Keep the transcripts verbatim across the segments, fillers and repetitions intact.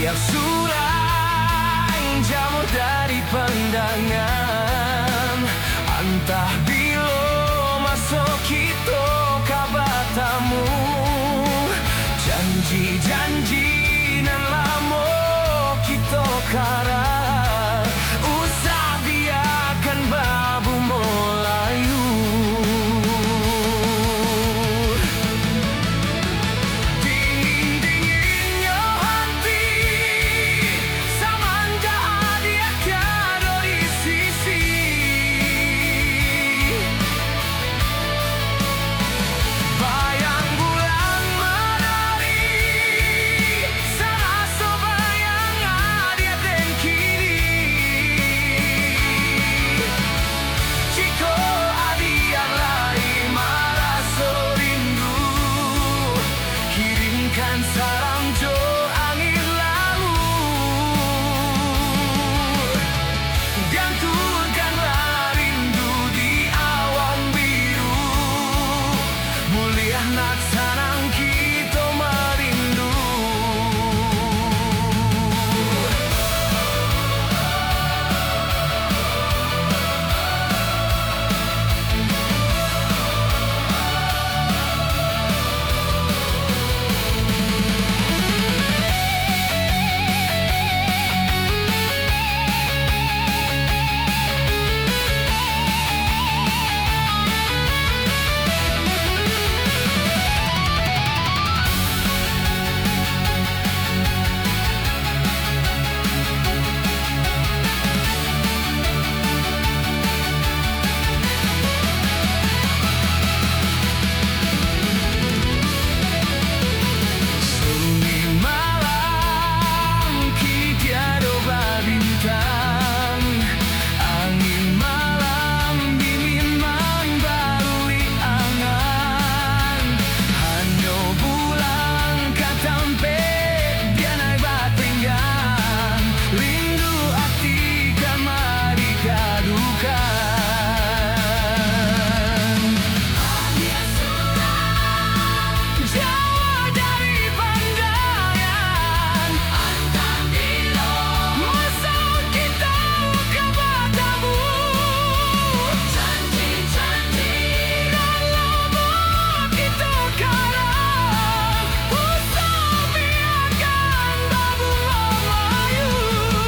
Surang jauah dari pandangan, antah bilo maso kito ka batamu. Janji-janji nan lamo kito karah, usah biakan babumo layua. Dingin-dinginnyo hati, samanjak adiak tiado di sisi. Bayang bulan manari, saraso bayang adiak den kini. Jikok adiak lai maraso rindu, kirimkan salam jo angin lalu. Gantunkanlah rindu di awan biru, buliah nak sanang kito marindu. Sunyi malam, ki tiado babintang, angin malam dingin mambaruik angan. Hanyo bulan ka tampek, dianai batenggang, rindu ati kamari ka dukan. Jauah dari pandangan, antah bilo maso kito ka batamu. Janji-janji nan lamo kito karang, usah biakan babungo layua.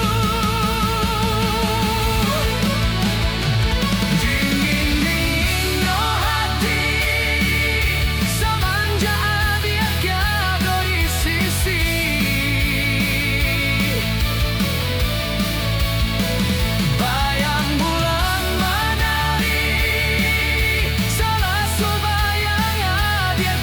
Dingin-dinginnyo hati, samanjak adiak tiado di sisi. Bayang bulan manari, saraso bayang adiak